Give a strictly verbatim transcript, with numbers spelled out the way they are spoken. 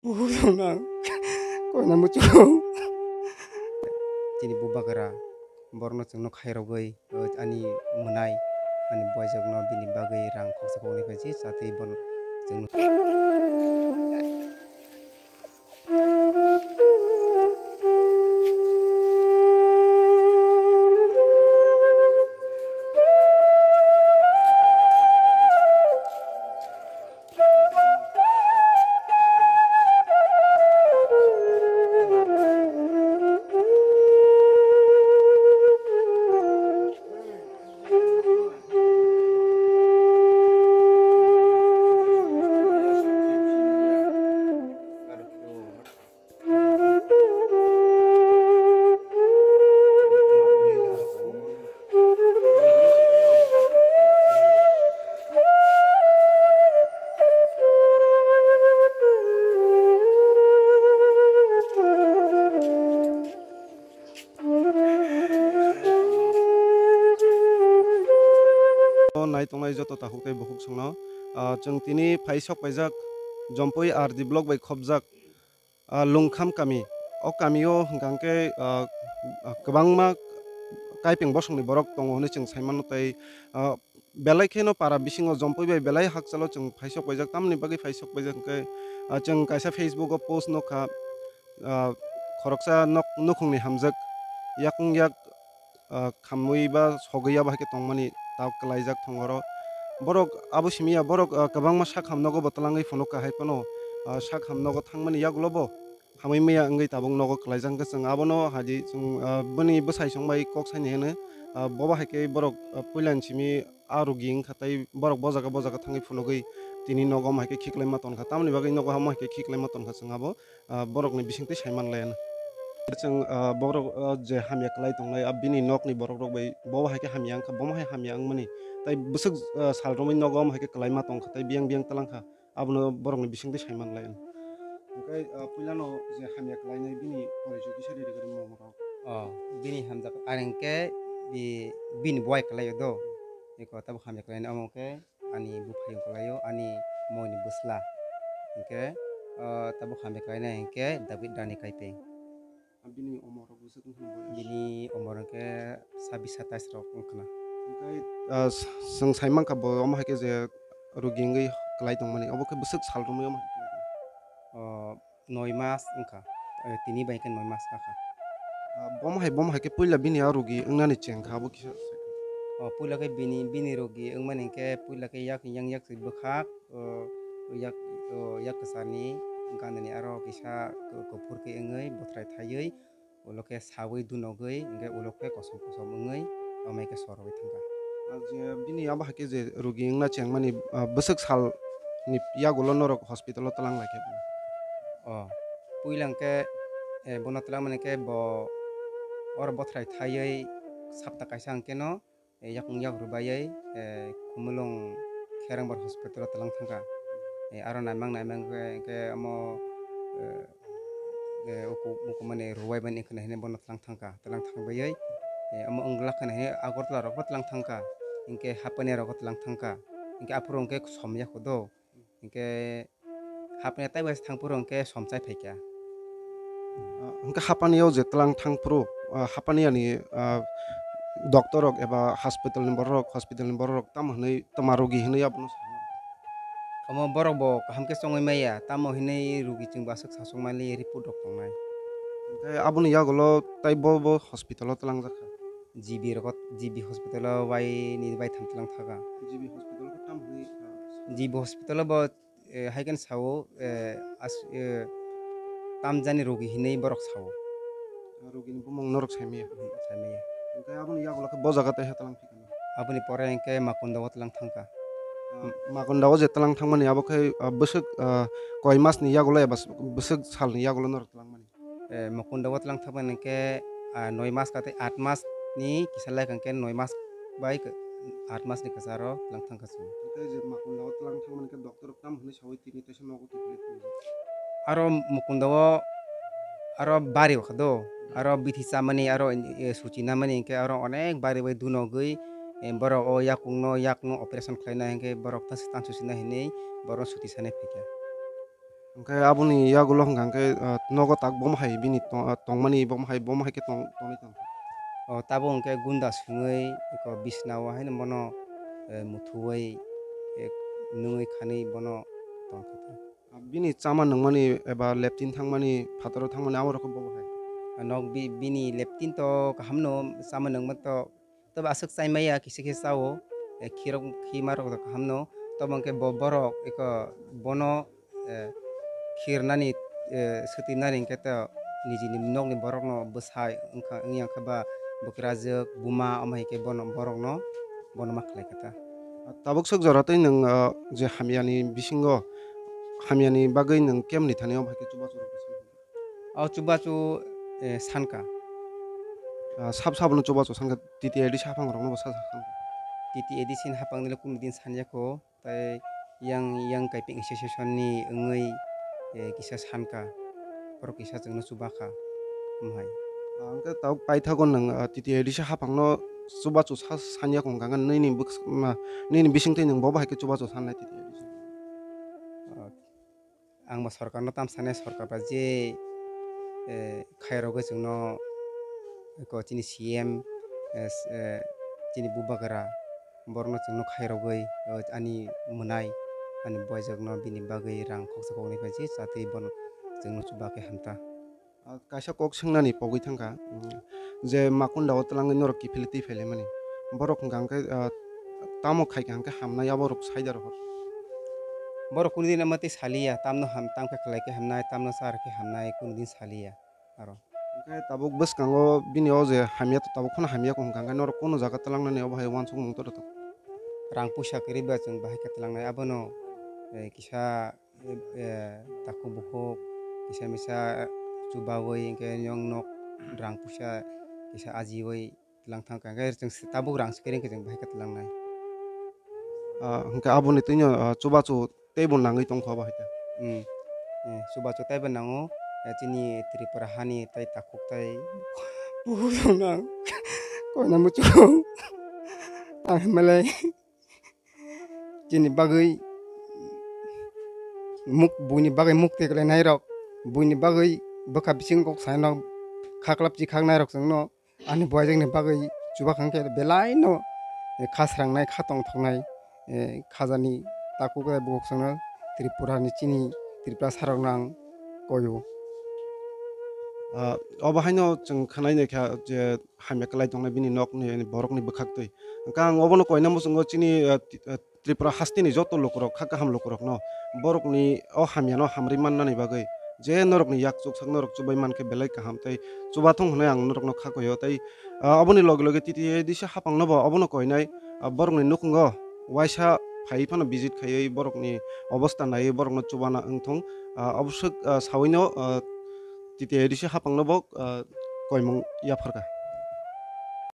Bukhuk songno ang koina muchungo. Chini bubagra borokno chwngno khairogwi, o, ani mwnai, ani buaijokno bini bagwi rang khoksa khoknwi phaisi chatwi bono chwngno. O nai tongnai joto takhuk tei bukhuk songno, ah, chwng tini phai sok paijak Jompui R D block bai khopjak, ah, Lungkham kami. O kamio hwnkha hwnkhe, ah, ah, kwbangma kaipeng bosongni borok tongo hwnwi chwng sai mano tei, ah, belai kheno para bisingo Jompui bai belai hakchalo chwng phai sok paijak. Tamoni bagwi phai sok paijak hwnkhe, ah, chwng kaisa Facebook o post nukha, ah, khoroksa nok nukhungni hamjak yakung yak, ah, khamwi ba sogwi abo hai khe tongmani tok kwlaijak thong oro. Borok abo simi ya, borok, ah, kwbangma sak ham nogo bo twlangwi phunuk kha hai phano, ah, sak ham nogo thangmani yagulo bo hamwi maya wngwi tabuk nogo kwlaijak. Hwnkhe chwng abono hai di chwng, ah, bini bwsai song bai kok saini hwnwi, ah, bobo hai khe borok, ah, puilani simi a rugi wngkha tei borok bo jaga bo jaga thangwi phunugwi tini nogo omo hai khe khiklaima tonkha. Tamoni bagwi nogo omo hai khe khiklaima tonkha chwng abo, ah, borokni bisingtwi sai manlaiya. Chwng, ah, borok, ah, je hamya kwlai tongnai, ah, bini nokni borok rok bai bo hai khe hamya wngkha, bomo hai hamya wngmani. Tai bwswk, ah, sal romwi nogo omo hai khe kwlaima tongkha, tai biyang biyang twlang kha, abono borokni bisingtwi sai manlaiya. Hwnkhe, ah, puilano je hamya kwlainai bini porichoi kisa riri rwgwrwng mung rok. Oh, bini hamjak, ani hwnkhe bi-, bini bowai kwlaio do. Eko tabuk hamya kwlainai omo khe ani buphai wng kwlaio, ani moini bwsla. Hwnkhe, ah, tabuk hamya kwlainai hwnkhe David Rani Kaipeng. Bini umor rok bwswk wngkha na boyos? Bini umor hwnkhe sabis satais rok wngkha na. Hwnkhe, ah, s-, chwng sai mankha bo omo hai khe je rugi wngwi kwlai tongmani, obo khe bwswk sal romwi omo hai khe kwlai tong? O, noi mas wngkha, eh, tini bai khe noi mas kakha. Ah, bomo hai, bomo hai khe puila bini a rugi wngnani chengkha abo kisa? O, puila khe bini, bini rugi wngmani hwnkhe puila khe yak yang yak se bwkhak, o, yak, o, yak kwchani gandani aro kisa ku-, kuphur khe wngwi bothrai thaiwi, ulo khe sawi dunogwi, hwnkhe ulo khe kosom kosom wngwi, omo hai khe sorogwi thangkha. Ah, je bini abo hai khe je rugi wngna chengmani, ah, bwswk salni yagulo norok hospital o twlang lai khe? O, puila hwnkhe, eh, bono twlangmani khe bo oro bothrai thaiwi sapta kaisa hwnkhe no, eh, yakung yak rwbaiwi, eh, Khumulwng Kherangbar hospital o twlang thangkha. Eh, aro naimang naimang khe, khe omo, eh, eh, uku-, uku mani rwbai mani khna hwnwi bono twlang thangkha. Twlang thangbaiwi, eh, omo wng glak khna hwnwi Agartala rokbo twlang thangkha. Hinkhe Hapania rokbo twlang thangkha. Hinkhe aphuru hinkhe som yakho do. Hinkhe hapni tai bai thangphuru hinkhe somchai phaikha. Ah, hinkhe hapani o je twlang thangphuru, ah, hapani ani, ah, doctor rok eba hospital ni borok rok, hospital ni borok rok tamo hwnwi twma rogi hwnwi abono sa? Omo borok bo kaham khe chongwi maya, tamo hwnwi rogi chwng bo aswk sasok mali report rok tongnai. Hinkhe aboni yagulo tai bo, bo hospital o twlang jakha? G B rogo, G B hospital o bai ni bai tham twlang thaka. G B hospital o tamo hwnwi, ah, G B hospital o bo eh, hai khe sao, eh, as-, eh, tamjani rogi hinwi borok sao. Rogini bumung norok saimaya? Hmm, saimaya. Hinkhe aboni yagulo khe bo jaga taiha twlang phikha? Aboni pore hinkhe Makunda o twlang thangkha. Ah, Makunda o je twlang thangmani abo khe, ah, bwswk, ah, koi masni yagulo eba bwswk salni yagulo norok twlangmani? Eh, Makunda o twlang thangmani hinkhe, ah, noi mas ka tei aat mas ni kisa lai kha hinkhe noi mas bai khe aat mas ni kwcharo twlang thangkha chwng. Hinkhe je Makunda o twlang thangmani khe doctor rok tamo hwnwi sawi tini teisa nogo kiphilwi tongdi? Aro Makunda o aro bari o kha do, aro bithi chamani aro, eh, suchi namani hinkhe aro onek bari bai dunogwi, eh, borok o yakungno yakno operation khlaina hinkhe borok ta-, tansu sina hinwi borok suti sanai phaikha. Hwnkhe aboni yagulo hwnkha hwnkhe, ah, nogo tak bomo hai bini tong-, ah, tongmani bomo hai, bomo hai khe tong-, tongwi tong. O tabuk hwnkhe gunda swngwi eko bisnao haino bono, eh, muthuwi, eh, nungwi khanwi bono tongkha. Bini chama nungmani eba leptin thangmani, phataro thangmani abo rokhe bobo hai? Nok bi-, bini leptin to kahamno chama nungma to, tobo aswk chaimaya kisa kisa chao, eh, khirok khima rok to kahamno. Tobo hwnkhe bo-, borok eko bono, eh, khirnani, eh, swtwinani hwnkhe to nijini nokni borokno bwsai wngkha, wngya khe ba bwkrajwk, buma, omo hai khe bono, borokno bono ma khlai kha ta. Tabuk swk jora tei nwng, ah, je hamyani bisingo, hamyani bagwi nwng kemni thani obo hai khe chubachu rwkha? O chubachu, eh, sankha. Ah, sab sabono chubachu sankha, T T A D C haphang rokno bo sa sa sankha. T T A D C ni haphang nile kunu din sanya kho, tai yang, yang kaiping association ni wngwi, eh, kisa sankha. Borok kisa chwngno chubakha, omo hai. Ah, hwnkhe tabuk paithago nwng, ah, T T A D C haphangno chubachu sa-, sanya kong kha, nini bwk-, ma, nini bisingtwi nwng bo bahai khe chubachu sanai T T A D C? Ah, ang bo sorkarno tam sanai, sorkar ba je, eh, khairogwi chwngno eko chini C M, eh, s-, eh, chini bubagra, borokno chwngno khairogwi, o ani mwnai, ani boyjakno bini bagwi rang khoksa khoknwi bai se chatwi bono chwngno chuba khe hamta. Ah, kaisa kok swngnani pogwi thangkha, mm, je makundao twlangwi norok kiphilwi twi phailaimani, borok hwnkha hwnkhe, ah, tamo khaikha hwnkhe hamnai aborok saida rohor? Borok kunu din amtwi saliya, tamno ham, tamkhe khlai khe hamnai, tamno char khe hamnai, kunu din saliya aro. Hwnkhe tabuk bwskango bini o je hamya, tabuk phano hamya kho hwnkha hwnkhe norok kunu jaga twlangnani obo hai uansukmung toro tong? Rang puisa kwrwi ba chwng bahai khe twlangnai, abono, eh, kisa, eh, eh, takhuk bukhuk kisa misa chubawi hwnkhe yang nok rang puisa kisa ajiwi twlang thangkha, hwnkhe chwng tabuk rang swkang khe chwng bahai khe twlangnai. Ah, hwnkhe aboni twino, ah, chubachu teibo nangwi tongkha obo hai khe? Hmm. Eh, chubachu teibo nango, eh, chini Tripura hani tei takhuk tei bukhuk rok nang koina muchung. Ang himalai chini bagwi muk-, buini bagwi mukti kwlainairok, buini bagwi bwkha bising kok sainok khaklap chikhaknairok chwngno ani boyajwkni bagwi chubakhang khe belaino kha srangnai, kha tongthoknai, eh, khajani takhuk tei bukhuk chwngno Tripurani chini Tripurasarokno ang koio. Ah, obo haino chwng khwnai naikha je hamya kwlai tongnai bini nokni borokni bwkhaktwi. Hwnkhe ang obono koina muchungo chini, ah, ti-, ah, Tripura hasteni joto lukurok, kha kaham lukurokno borokni o hamyano hamrwi mannani bagwi je norokni yak chuksak norok chubai mankhe belai kaham tei chubathung hwnwi ang norokno kha koio tei, ah, oboni loge loge T T A D C haphangnobo obono koinai, ah, borokni nukhungo waisa phaiwi phano visit khaiwi borokni obostha naiwi borokno chubana wngthung, ah, oboswk, ah, sawino, ah, T T A D C haphangnobo, ah, koimung yapharkha.